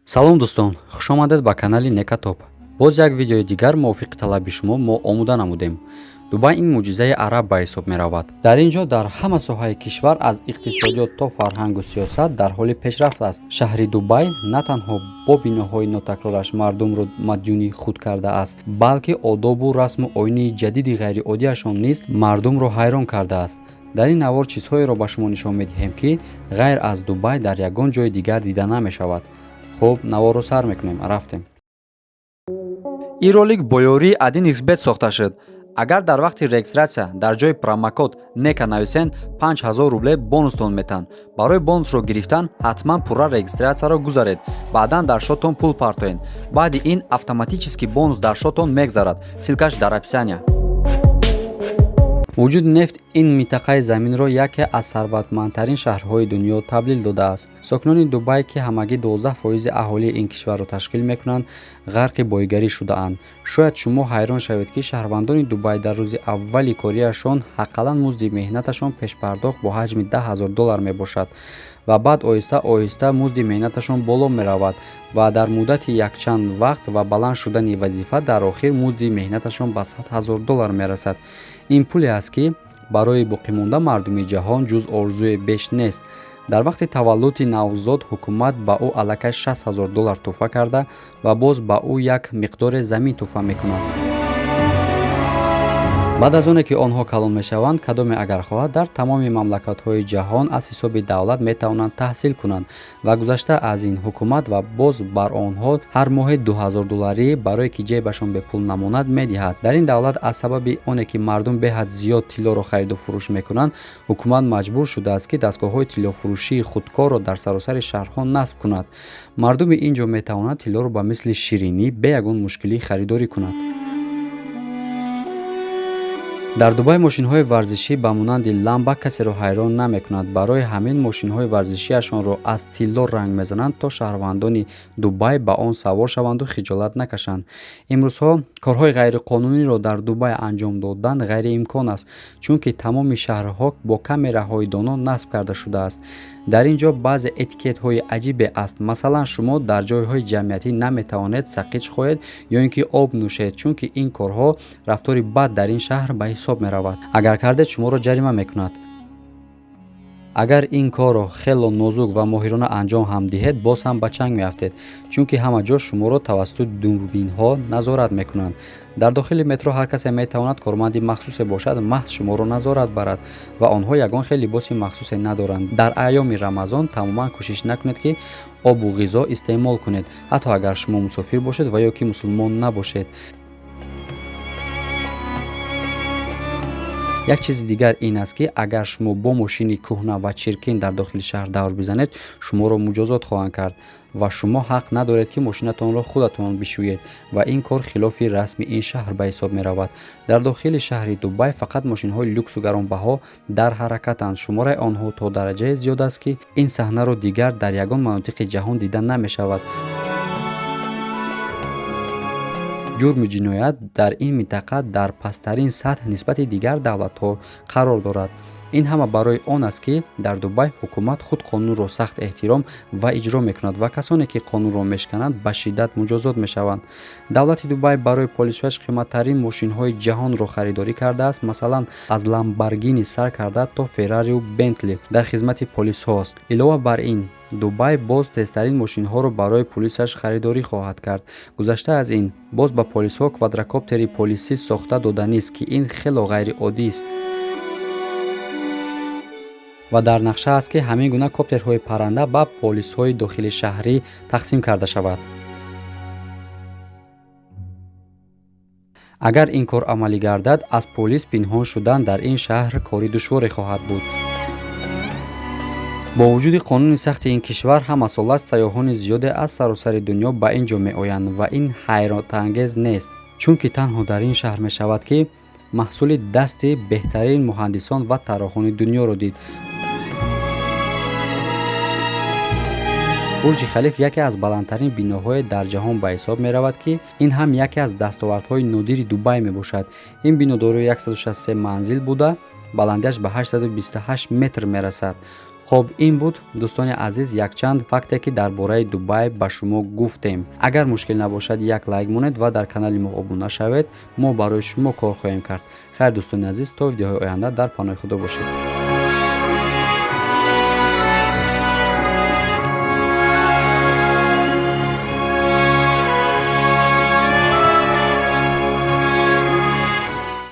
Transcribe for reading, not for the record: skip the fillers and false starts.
Салом, дӯстон, хушомадед ба канали Некатоп. Боз як видеои дигар мувофиқи талаби шумо мо омода намудем. Дубай ин мӯъҷизаи араб ба ҳисоб меравад. Дар ин ҷо дар ҳама соҳаи кишвар, аз иқтисодиёт то фарҳангу сиёсат, дар ҳоли пешрафт аст. Шаҳри Дубай на танҳо бо биноҳои нотакрораш мардумро мадюни худ кардааст, балки одобу расму оини ҷадиди ғайриоддиашон низ мардумро ҳайрон кардааст. Дар ин навор чизҳоеро ба шумо нишон медиҳем, ки ғайр аз Дубай дар ягон ҷои дигар дида намешавад. Хуб, наворро сар мекунем, рафтем. Ин ролик бо ёрии 1xBet сохта шуд. Агар дар вақти регистратсия дар ҷои промокод НЕКА нависен, 5000 рубле бонустон метаҳанд. Барои бонусро гирифтан ҳатман пурра регистратсияро гузаред, баъдан дар шотон пул партоед. Баъди ин автоматически бонус дар шотон мегзарад. Ссылка ш дар описания. Вуҷуди нефт ин минтақаи заминро яке аз сарватмандтарин шаҳрҳои дунё таблил додааст. Сокинони Дубай, ки ҳамагӣ 12 фоизи аҳолии ин кишварро ташкил мекунанд, ғарқи боигарӣ шудаанд. Шояд шумо ҳайрон шавед, ки шаҳрвандони Дубай дар рӯзи аввали кориашон ҳаққалан музди меҳнаташон пешпардохт бо ҳаҷми 10 000 доллар мебошад ва баъд оҳиста оҳиста музди меҳнаташон боло меравад ва дар муддати якчанд вақт ва баланд шудани вазифа дар охир музди меҳнаташон ба 100 000 доллар мерасад. Ин пуле аст, ки барои боқимонда мардуми ҷаҳон ҷуз орзуе беш нест. Дар вақти таваллуди навзод ҳукумат ба ӯ аллакай 60 000 доллар тӯҳфа карда ва боз ба ӯ як миқдоре замин тӯҳфа мекунад. Баъд аз оне ки онҳо калон мешаванд, кадоме агар хоҳад, дар тамоми мамлакатҳои ҷаҳон аз ҳисоби давлат метавонанд таҳсил кунанд ва гузашта аз ин, ҳукумат ва боз бар онҳо ҳар моҳе 2000 долларӣ, барое ки ҷебашон бепул намонад, медиҳад. Дар ин давлат аз сабаби оне ки мардум беҳад зиёд тиллоро хариду фурӯш мекунанд, ҳукумат маҷбур шудааст, ки дастгоҳҳои тиллофурӯшии худкорро дар саросари шаҳрҳо насб кунад. Мардуми ин ҷо метавонад тиллоро ба мисли ширинӣ бе ягон мушкилӣ харидорӣ кунад. Дар Дубай мошинҳои варзишӣ ба монанди ламба касеро ҳайрон намекунад. Барои ҳамин мошинҳои варзишиашонро аз тилло ранг мезананд, то шаҳрвандони Дубай ба он савор шаванду хиҷолат накашанд. Имрӯзҳо корҳои ғайриқонуниро дар Дубай анҷом додан ғайриимкон аст, чунки тамоми шаҳрҳо бо камераҳои доно насб карда шудааст. Дар ин ҷо баъзе этикетҳои аҷибе аст. Масалан, шумо дар ҷойҳои ҷамъиятӣ наметавонед сақич хоҳед ё ин ки об нӯшед, чунки ин корҳо рафтори бад дар ин шаҳр ба ҳисоб меравад. Агар кардед, шуморо ҷарима мекунад. Агар ин корро хело нозук ва моҳирона анҷом ҳам диҳед, боз ҳам ба чанг меафтед, чунки ҳама ҷо шуморо тавассути дурбинҳо назорат мекунанд. Дар дохили метро ҳар касе метавонад корманди махсусе бошад, маҳз шуморо назорат барад, ва онҳо ягон хел либоси махсусе надоранд. Дар айёми Рамазон тамоман кӯшиш накунед, ки обу ғизо истеъмол кунед, ҳатто агар шумо мусофир бошед ва ё ки мусулмон набошед. Як чизи дигар ин аст, ки агар шумо бо мошини кӯҳна ва чиркин дар дохили шаҳр давр бизанед, шуморо муҷозот хоҳанд кард ва шумо ҳақ надоред, ки мошинатонро худатон бишӯед, ва ин кор хилофи расми ин шаҳр ба ҳисоб меравад. Дар дохили шаҳри Дубай фақат мошинҳои люксу гаронбаҳо дар ҳаракатанд. Шумораи онҳо то дараҷае зиёд аст, ки ин саҳнаро дигар дар ягон манотиқи ҷаҳон дида намешавад. Ҷурму ҷиноят дар ин минтақа дар пасттарин сатҳ нисбати дигар давлатҳо қарор дорад. Ин ҳама барои он аст, ки дар Дубай ҳукумат худ қонунро сахт эҳтиром ва иҷро мекунад ва касоне ки қонунро мешикананд, ба шиддат муҷозот мешаванд. Давлати Дубай барои полисҳояш қиматтарин мошинҳои ҷаҳонро харидорӣ кардааст. Масалан, аз Ламбаргини сар карда то Феррариу Бентли дар хизмати полисҳост. Илова бар ин, Дубай боз тезтарин мошинҳоро барои пулисаш харидорӣ хоҳад кард. Гузашта аз ин, боз ба полисҳо квадрокоптери полисӣ сохта доданист, ки ин хело ғайриоддист ва дар нақша аст, ки ҳамин гуна коптерҳои парранда ба полисҳои дохили шаҳрӣ тақсим карда шавад. Агар ин кор амалӣ гардад, аз полис пинҳон шудан дар ин шаҳр кори душворе хоҳад буд. Бо вуҷуди қонуни сахти ин кишвар, ҳамасола сайёҳони зиёде аз саросари дунё ба ин ҷо меоянд ва ин ҳайратангез нест, чунки танҳо дар ин шаҳр мешавад, ки маҳсули дасти беҳтарин муҳандисон ва тарроҳони дунёро дид. Бурҷи Халиф яке аз баландтарин биноҳое дар ҷаҳон ба ҳисоб меравад, ки ин ҳам яке аз дастовардҳои нодири Дубай мебошад. Ин бино дорои 163 манзил буда, баландиаш ба 828 метр мерасад. Хоб, ин буд, дӯстони азиз, якчанд факте, ки дар бораи Дубай ба шумо гуфтем. Агар мушкил набошад, як лайк монед ва дар канали мо обуна шавед. Мо барои шумо кор хоҳем кард. Хайр, дӯстони азиз, то видеоҳои оянда дар паноҳи Худо бошед.